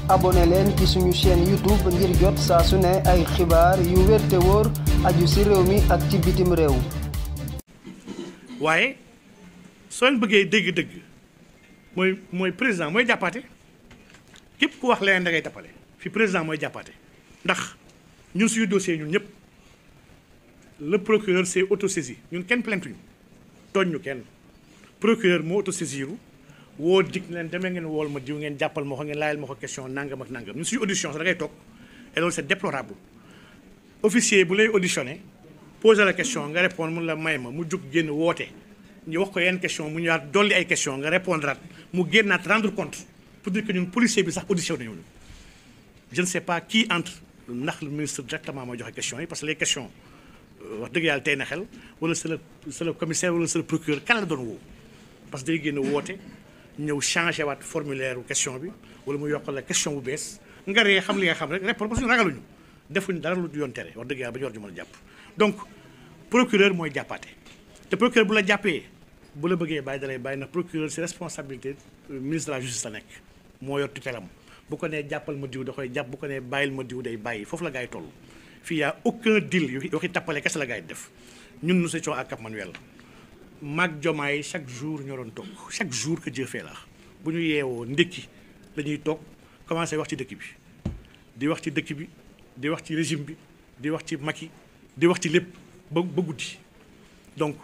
abonné leen ci suñu chaîne YouTube ngir jot saa su ne ay xibaar yu wér te wóor aju ci réew mi ak ci bitim réew. waaye soo leen bëggee dégg-dëgg mooy président mooy jàppaate képp ku wax leneen da ngay tappale fi président mooy jàppaate ndax ñun suñu dossier ñun ñëpp le procureur s'est autosaisi ñun kenn plaintuñu tooñ ñu kenn procureur moo autosaisiru woo dig leen demee ngeen wool ma diw ngeen jàppal ma ko ngeen laajal ma ko question nangam ak nangam ñun suñu audition sax da ngay toog et loolu c'est déplorable officier bu lay auditionné poser la question nga répondre mun la may ma mu jug génn woote ñu wax ko yenn question mu ñëwaat dolli ay question nga répondre at mu génnaat rendre compte pour dire que ñun policier bi sax auditionné nañu je ne sais pas qui entre ndax le ministre directement mooy joxe questions yi parce que les questions wax dëgg yàlla tey na xel wala c'est le commissaire wala c'est le procureur kan la doon woo parce que day génn woote ñëw changé waat formulaire question bi wala mu yokkal la question bu bees nga ree xam li nga xam rek répondre parce que ragaluñu defuñu dara lu yoon tere wax dëgg yàlla ba ñu war ñu mën a jàpp donc procureur mooy jàppaate te procureur bu la jàppee bu la bëggee bàyyi dalay bàyyi na procureur c'est responsabilité ministre de la justice la nekk moo yor tutelam bu ko nee jàppal ma diw da koy jàpp bu ko nee bàyyil ma diw day bàyyi foofu la gars yi toll fii y a aucun deal waxi tappale kese la gars yi def ñun nous étions à Cap Manuel maag Jomaay chaque jour ñoo doon toog chaque jour que Dieu fait là bu ñu yeewoo ndékki dañuy toog commencé wax ci dëkk bi di wax ci dëkk bi di wax ci régime bi di wax ci Macky di wax ci lépp ba guddi donc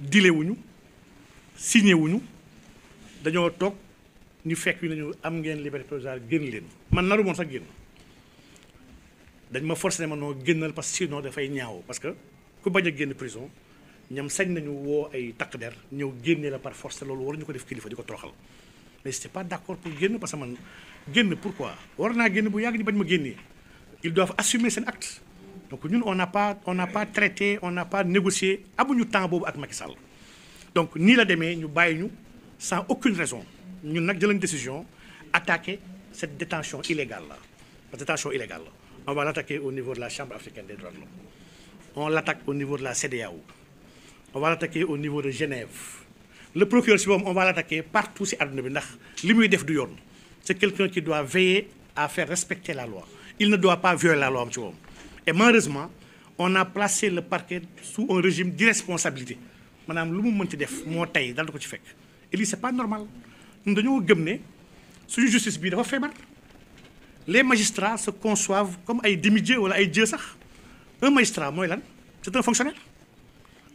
dilé wuñu signé wuñu dañoo toog ñu fekk yu nañu am ngeen liberté provisoire génn leen man naru moon sax génn dañ ma forcé ne ma noo génnal parce que sinon dafay ñaaw parce que ku bañ a génn prison ñam sañ nañu woo ay takk der ñëw génne la par force loolu war ñu ko def kilifa di ko toroxal mais j'étais pas d'accord pour génn parce que man génn pourquoi war naa génn bu yàgg ñu bañ ma génnee ils doivent assumer seen acte donc ñun on n'a pas traité on n'a pas négocié amuñu temps boobu ak Macky Sall donc nii la demee ñu bàyyi ñu sans aucune raison ñun nag jëlañ décision attaquer cette détention illégale là parce que détention illégale la on va l'attaquer au niveau de la Chambre africaine des droits de l'homme on l'attaque au niveau de la CEDEAO on va l'attaquer au niveau de Genève le procureur si boobu on va l'attaquer partout si àdduna bi ndax li muy def du yoon c'est quelqu'un qui doit veiller à faire respecter la loi il ne doit pas violer la loi am ci moom et malheureusement on a placé le parquet sous un régime d'irresponsabilité maanaam lu mu mënti def moo tey dal da ko ci fekk et lii c'est pas normal ñun dañoo gëm ne suñu justice bii dafa feebar les magistrats se conçoivent comme ay demi-dieux wala ay dieux sax un magistrat mooy lan c'est un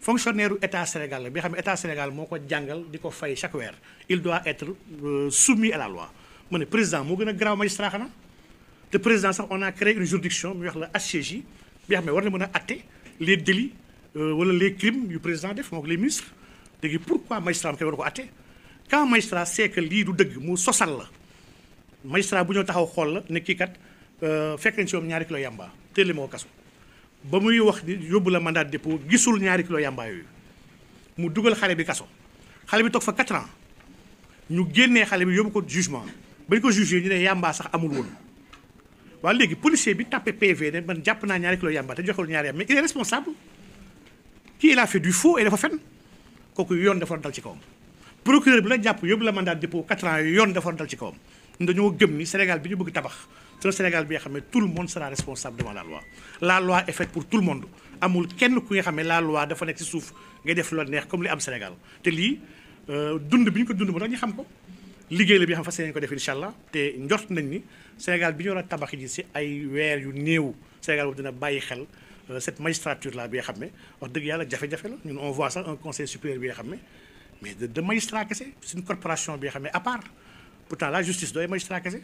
fonctionnaire u état Sénégal la bi xam ne état Sénégal moo ko jàngal di ko fay chaque weer il doit être soumis à la loi mu ne président moo gën a garaaw magistrat xanaa te président sax on a créé une juridiction mu wax la HCJ bi xam ne war na mën a atte les délits wala les crimes yu président def moo ko les ministres léegi pourquoi magistrat am koy war ko atte quand magistrat sait que lii du dëgg mu sosal la magistrat bu ñëw taxaw xool la ne kii kat fekk nañ si moom 2 kilos yamba téele moo kaso ba muy wax ni yóbbu la mandat de dépôt gisul 2 kilos yamba yooyu mu dugal xale bi kaso xale bi toog fa 4 ans ñu génnee xale bi yóbbu ko jugement bañ ko jugé ñu ne yamba sax amul woon waaye léegi policier bi tapé PV ne man jàpp naa 2 kilos yamba te joxewul 2 yamba mais il est responsable kii il a fait du faux et dafa fen kooku yoon dafa dal ci kawam procureur bi la jàpp yóbbu la mandat de dépôt 4 ans yooyu yoon dafa dal ci kawam dañoo gëm ni Sénégal bi ñu bëgg tabax c'est un Sénégal bi nga xam ne tout le monde sera responsable devant la loi est faite pour tout le monde amul kenn ku nga xam ne la loi dafa nekk ci suuf ngay def lu neex comme li am Sénégal te lii dund bi ñu ko dund moo tax ñu xam ko liggéey la bi nga xam fas yéene ko def incha allah te njort nañ ni Sénégal bi ñu war a tabax ji ci ay weer yu néew Sénégal boobu dina bàyyi xel cette magistrature là bi nga xam ne wax dëgg yàlla jafe-jafe la ñun on voit sax un conseil supérieur bi nga xam ne mais de magistrat kese c'est une corporation bi nga xam ne à part pourtant la justice dooy magistrat kese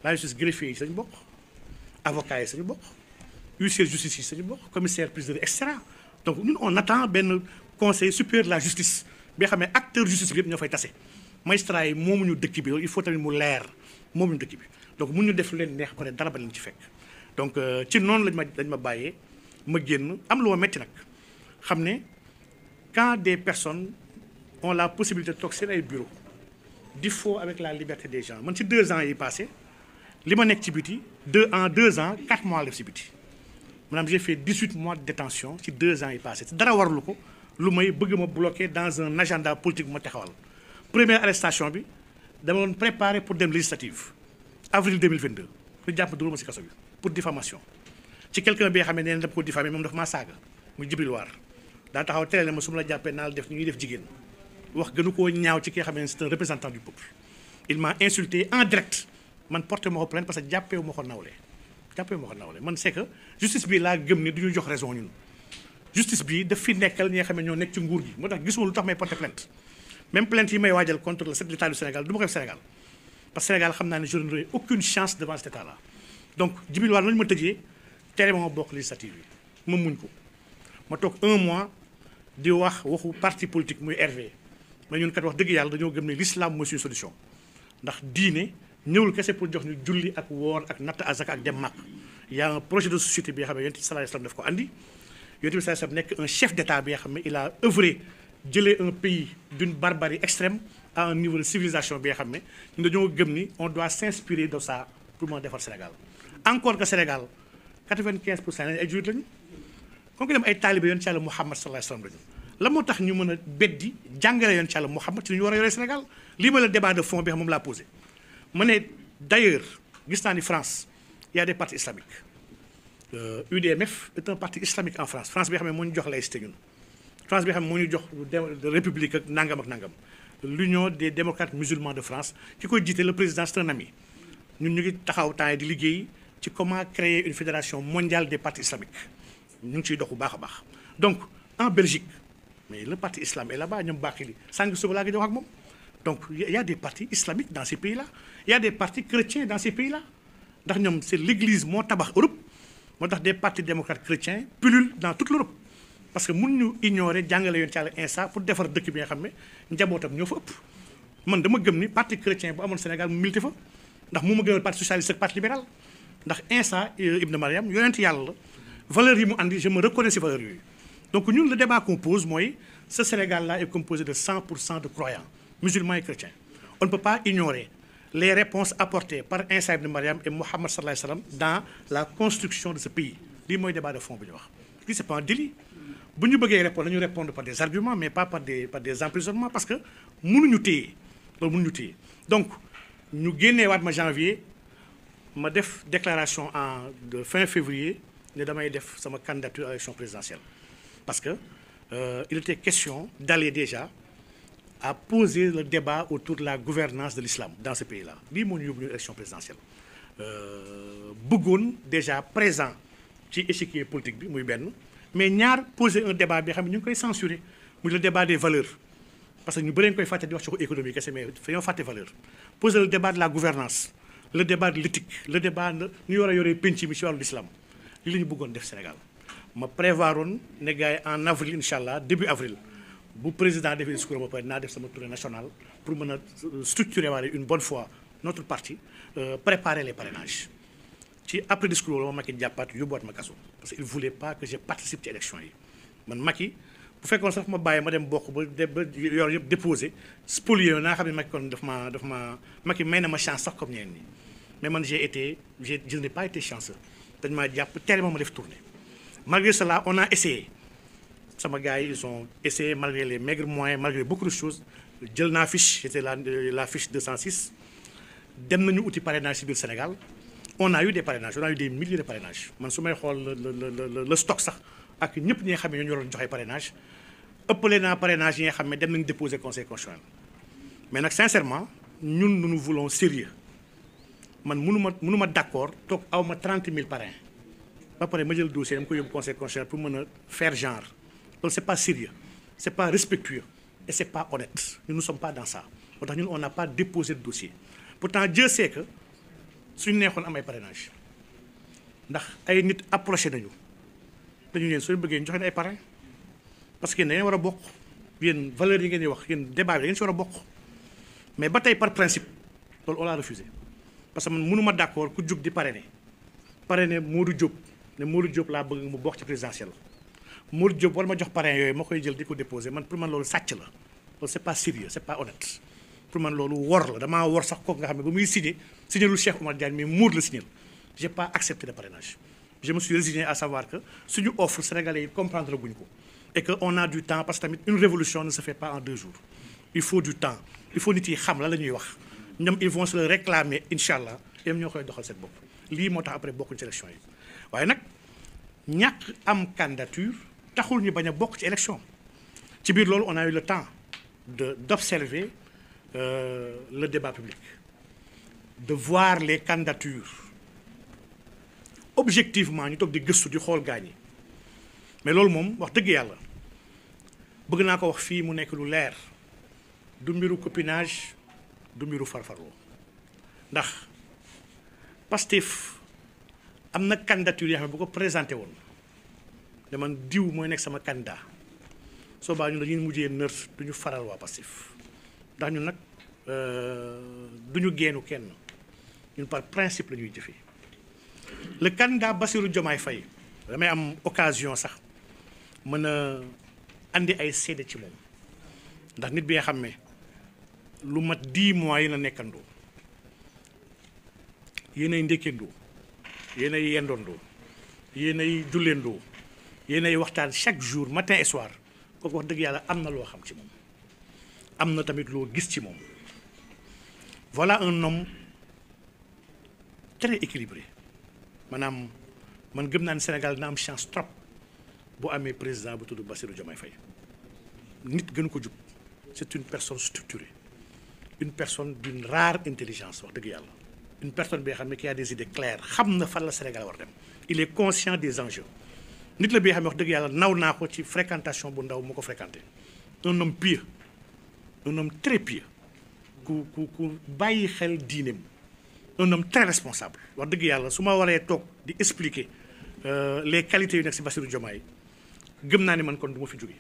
la justice greffier yi sañu bokk avocat yi sañu bokk huissier justice yi sañu bokk commissaire priseur et cetera donc ñun on attend benn conseil supérieur de la justice bi nga xam ne acteur justice bi yëpp ñoo fay tase magistrat yi moomuñu dëkk bi il faut tamit mu leer moomuñu dëkk bi donc mun ñu def lu leen neex ko ne dara ba leen ci fekk donc ci noonu lañ ma bàyyee ma génn am lu ma metti nag xam ne quand des personnes ont la possibilité de toog seen ay bureau di faux avec la liberté des gens man ci 2 ans yi passé li ma nekk ci biti 2 ans 4 mois la def ci biti maanaam j'ai fait 18 mois de détention ci 2 ans yi passé dara warlu ko lu may bëgg ma bloquer dans un agenda politique bu ma taxawal première arrestation bi dama doon préparer pour dem législative avril 2022 ñu jàpp dugal ma si kaso bi pour diffamation ci quelqu'un bi nga xam ne nee na dama ko diffamé moom dafa maa saaga muy Jibril Waar daa taxaw tere la ma su ma la jàppee naa la def ñu ñuy def jigéen wax gënu koo ñaaw ci ki nga xam ne c'est un représentant du peuple il m'a insulté en direct man porté ma ko plainte parce que jàppeewu ma ko nawle man c'est que justice bi laa gëm ni du ñu jox raison ñun justice bi daf fi nekkal ñi nga xam ne ñoo nekk ci nguur gi moo tax gisuma lu tax may porté plainte même plainte yi may waajal contre le chef de l'État du Sénégal du ma ko def Sénégal parce que Sénégal xam naa ne je n'aurai aucune chance devant cet état là donc Djibril War nañu ma tëjee tere ma bokk législative bi ma muñ ko ma toog 1 mois di wax waxu parti politique muy RV mais ñun kat wax dëgg yàlla dañoo gëm ne l'islam mooy suñu solution ndax diine ñëwul kese pour jox ñu julli ak woor ak natt azaka ak dem màkk y a un projet de société bi nga xam ne yonent bi sallallahu alayhi wasallam daf ko andi yonent bi sallallahu alayhi wasallam nekk un chef d'état bi nga xam ne il a œuvré jëlee un pays d'une barbarie extrême à un niveau de civilisation bi nga xam ne ñun dañoo gëm ni on doit s'inspirer de ça pour mën a defar Sénégal encore que Sénégal 95% lañ ay jullit lañu comme que dem ay taalibe yoon ci Yàlla Muhammad sallallahu alayhi wasallam lañu la moo tax ñu mën a beddi jàngale yoon ci Yàlla Muhammad ci li ñu war a yore Sénégal lii ma la débat de fond bi xam moom laa posé ma ne d'ailleurs gis naa ni France il y a des partis islamiques UDMF est un parti islamique en France France bi nga xam ne moo ñu jox laïcité ñun France bi nga xam ne moo ñu jox république ak nangam ak nangam l'Union des démocrates musulmans de France ki koy jiite le président c'est un ami ñun ñu ngi taxaw temps di liggéey ci comment créer une fédération mondiale des partis islamiques ñu ngi ciy dox bu baax a baax donc en Belgique mais le parti islam est là-bas ñoom baax li sànq suba laa ngi wax ak moom donc il y a des partis islamiques dans ces pays-là il y a des partis chrétiens dans ces pays-là ndax ñoom c'est l'église moo tabax Europe moo tax des partis démocrates chrétiens pullulent dans toute l'Europe parce que mun ñu ignorer jàngale yoon ci Yàlla Insa pour defar dëkk bi nga xam ne njabootam ñoo fa ëpp man dama gëm ni parti chrétien bu amoon Sénégal mu milité fa ndax mu ma gënal parti socialiste ak parti libéral ndax Insa Ibn Mariam yonent Yàlla la valeurs yi mu andi je me reconnais ci valeurs yooyu donc ñun le débat qu'on pose mooy ce Sénégal-là est composé de 100% de croyants musulmans et chrétiens on ne peut pas ignorer les réponses apportées par Insa Ibn Mariam et Mohammed sallallahu alayhi wa sallam dans la construction de ce pays lii mooy débat de fond bu ñu wax lii c'est pas un délit bu ñu bëggee répondre dañu répondre par des arguments mais pas par des emprisonnements parce que mënuñu téye loolu mënuñu téye donc ñu génneewaat ma janvier ma def déclaration de fin février ne damay def sama candidature à l'élection présidentielle parce que il était question d'aller déjà à poser le débat autour de la gouvernance de l'islam dans ce pays-là lii moo ñu yóbbu ñu élection présidentielle bëggoon déjà présent ci échiquier politique bi muy benn mais ñaar poser un débat bi xam ne ñu ngi koy censurer muy le débat des valeurs parce que ñu bëri koy fàtte di wax ci ko économie kese mais dañoo fàtte valeur poser le débat de la gouvernance le débat de l'éthique le débat ñu war a yoree penc mi ci wàllu l'islam lii la ñu bëggoon def Sénégal ma prévoiroon ne gars yi en avril incha allah début avril bu président defee discours ba pare naa def sama tournée nationale pour mën a structurer waale une bonne fois notre parti préparer les parrainages ci après discours la ma Macky jàppaat yóbbuwaat ma kaso parce que il voulait pas que je participe ci élection yi man Macky bu fekkoon sax ma bàyyi ma dem bokk ba yor yëpp déposé spolié naa xam ne Macky kon daf ma Macky may na ma chance sax comme ñeneen ñi mais man je n'ai pas été chanceux dañ maa jàpp tere ma def tournée malgré cela on a essayé sama gars yi ils ont essayé malgré les maigres moyens malgré beaucoup de choses jël naa fiche c'était la fiche 206 dem nañu uti parrainage ci biir Sénégal on a eu des parrainages on a eu des milliers de parrainages man su may xool le stock sax ak ñëpp ñi nga xam ne ñoo doon joxe parrainage ëppale naa parrainage yi nga xam ne dem nañu déposer conseil constitutionnel mais nag sincèrement ñun nous voulons sérieux man mënu ma d'accord toog aw ma 30 000 parrains ba pare ma jël dossier dama ko yóbbu conseil constitutionnel pour mën a faire genre loolu c'est pas sérieux c'est pas respectueux et c'est pas honnête nous ne sommes pas dans ça moo tax ñun on n'a pas déposé de dossier pourtant Dieu sait que suñu neexoon am ay parrainage ndax ay nit approché nañu dañu leen soo bëggee ñu joxe ay parrain parce que yéen da ngeen war a bokk yéen valeurs yi ngeen di wax yéen débat bi da ngeen si war a bokk mais ba tey par principe loolu on l'a refusé parce que man mënuma d'accord ku jóg di parrainer Modou Diop ne Modou Diop laa bëgg mu bokk ci présidentielle Modou Diop war ma jox parrain yooyu ma koy jël di ko déposer man pour man loolu sàcc la loolu c'est pas sérieux c'est pas honnête pour man loolu wor la damaa wor sax kooku nga xam ne ba muy signé lu Cheikh Oumar Diagne mais Modou la signé j'ai pas accepté le parrainage je me suis résigné à savoir que suñu offre sénégalais yi comprendre guñ ko et que on a du temps parce que tamit une révolution ne se fait pas en 2 jours il faut du temps il faut nit yi xam la ñuy wax ñoom ils vont se le réclamer incha allah ñoom ñoo koy doxal seen bopp lii moo tax après bokkuñ ci élection yi waaye nag ñàkk am candidature taxul ñu bañ a bokk ci élection ci biir loolu on a eu le temps d'observer le débat public de voir les candidatures objectivement ñu toog di gëstu di xool gaañ yi mais loolu moom wax dëgg yàlla bëgg naa ko wax fii mu nekk lu leer du mbiru copinage du mbiru farfarloo ndax Pastef am na candidature yoo xam ne bu ko présenté woon ne man diw mooy nekk sama candidat soo baa ñun dañuy mujjee nër du ñu faral waa Pastef ndax ñun nag du ñu geenu kenn ñun par principe la ñuy jëfee le candidat Bassirou Diomaye Faye damay am occasion sax mën a andi ay seede ci moom ndax nit bi nga xam ne lu mat 10 mois yi na nekkandoo yéenay ndékkandoo yéenay yendoondoo yéenay julleendoo yéenay waxtaan chaque jour matin et soir kooku wax dëgg yàlla am na loo xam ci moom am na tamit loo gis ci moom voilà un homme très équilibré maanaam man gëm naa ne Sénégal dina am chance trop bu amee président bu tudd Bassirou Diomaye Faye nit gënu ko jub c'est une personne structurée une personne d'une rare intelligence wax dëgg yàlla une personne bi nga xam ne qui a des idées claires xam na fan la Sénégal war dem il est conscient des enjeux nit la bi nga xam ne wax dëgg yàlla naw naa ko ci fréquentation bu ndaw mu ko fréquenté un homme pieux un homme très pieux ku bàyyi xel diineem un homme très responsable wax dëgg yàlla su ma waree toog di expliquer les qualités yu nekk si Bassirou Diomaye gëm naa ne man kon du ma fi jóge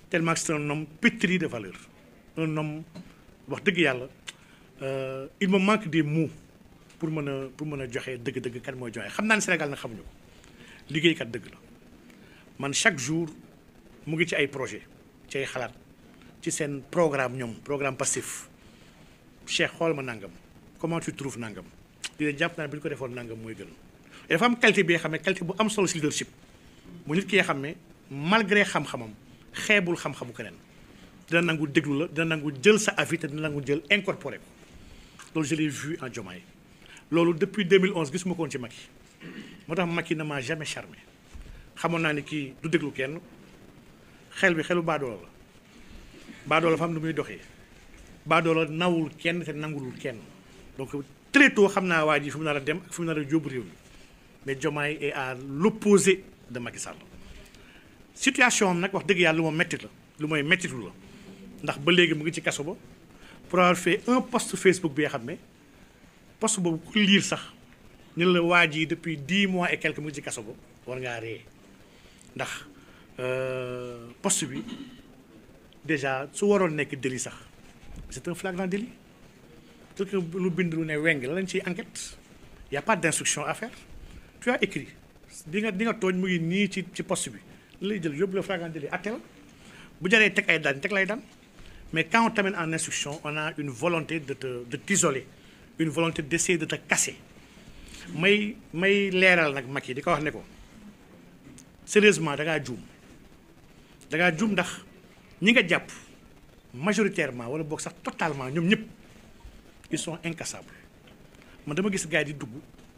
tellement que c'est un homme pétri de valeur un homme wax dëgg yàlla il me manque des mots pour mën a joxe dëgg-dëgg kan mooy joxe xam naa ne Sénégal nag xamuñu ko liggéeykat dëgg la man chaque jour mu ngi ci ay projet ci ay xalaat ci seen programme ñoom programme Pastef Cheikh xool ma nangam comment tu trouves nangam di la jàpp naa bu ñu ko defoon nangam mooy gën dafa am qualité bi nga xam ne qualité bu am solo si leadership mu nit ki nga xam ne malgré xam-xamam xeebul xam-xamu keneen dina nangu déglu la dina nangu jël sa avis te dina nangu jël incorporé ko loolu je l'ai vu en Diomaye loolu depuis 2011 gisuma ko woon ci Macky moo tax Macky ne m'a jamais charmé xamoon naa ni kii du déglu kenn xel bi xelu baadoola la baadoola fa am nu muy doxee baadoola nawul kenn te nangulul kenn donc très tôt xam naa waa ji fu mu nar a dem ak fu mu nar a yóbbu réew mi mais Diomaye est à l'opposé de Macky Sall situation am nag wax dëgg yàlla lu ma mettit la lu may mettitu la ndax ba léegi mu ngi ci kaso ba pour avoir fait un post Facebook bi nga xam ne post boobu ku lire sax ñu la waa ji depuis 10 mois et quelques mu ngi ci kaso ba war ngaa ree ndax post bi déjà su waroon nekk délit sax c'est un flagrant délit parce que lu bind lu ne weng la lañ ciy enquête y a pas d'instruction à faire tu as écrit di nga tooñ mu ngi nii ci post bi li lay jël yóbbu la flagrant délit atte la bu jaree teg ay daan teg lay daan mais quand on t'amène en instruction on a une volonté de t'isoler une volonté d'essayer de te casser may leeral nag Macky di ko wax ne ko sérieusement da ngaa juum ndax ñi nga jàpp majoritairement wala boog sax totalement ñoom ñëpp ils sont incassables man dama gis gars yi di dugg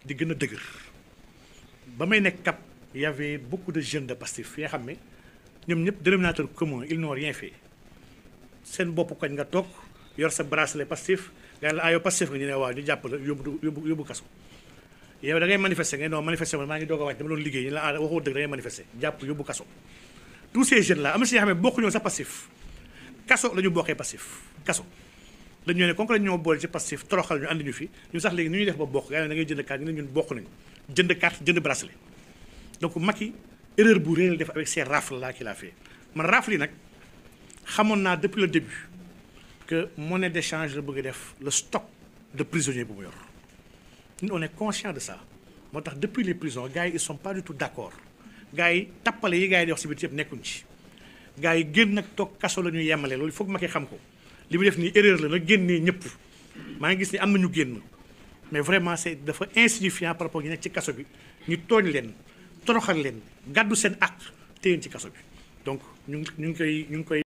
di gën a dëgër ba may nekk cap y avait beaucoup de jeunes de Pastef yoo xam ne ñoom ñëpp dénominateur commun ils n'ont rien fait seen bopp koñ nga toog yor sa bracelet Pastef nga la yow Pastef nga ñu ne waaw ñu jàpp la yóbbu kaso yow da ngay manifester nga non manifester man maa ngi doog a wàcc dama doon liggéey ñu la waxoo dëgg da ngay manifester jàpp yóbbu kaso tous ces jeunes là am na si ñoo xam ne bokkuñoo sax Pastef kaso la ñu bokkee Pastef kaso dañu ne comme que ñoo boole ci Pastef toroxal ñu andi ñu fi ñu sax léegi ni ñuy def ba bokk yaa ne da ngay jënd carte ñu ne ñun bokk nañu jënd carte jënd bracelet donc Macky erreur bu réel def avec ces rafles là qu'il a fait man rafle yi nag xamoon naa depuis le début que monnaie d'échange la bëgg a def le stock de prisonniers bu mu yor ñun on est conscient de ça moo tax depuis les prisons gars yi ils sont pas du tout d'accord gars yi tappale yi gars yi di wax si biir yëpp nekkuñ ci gars yi génn nag toog kaso la ñuy yemale loolu foog Macky xam ko li mu def nii erreur la na génnee ñëpp maa ngi gis ni am na ñu génn mais vraiment c'est dafa insignifiant par rapport ñu nekk ci kaso bi ñu tooñ leen toroxal leen gàddu seen àq téyeen ci kaso bi donc ñu ngi koy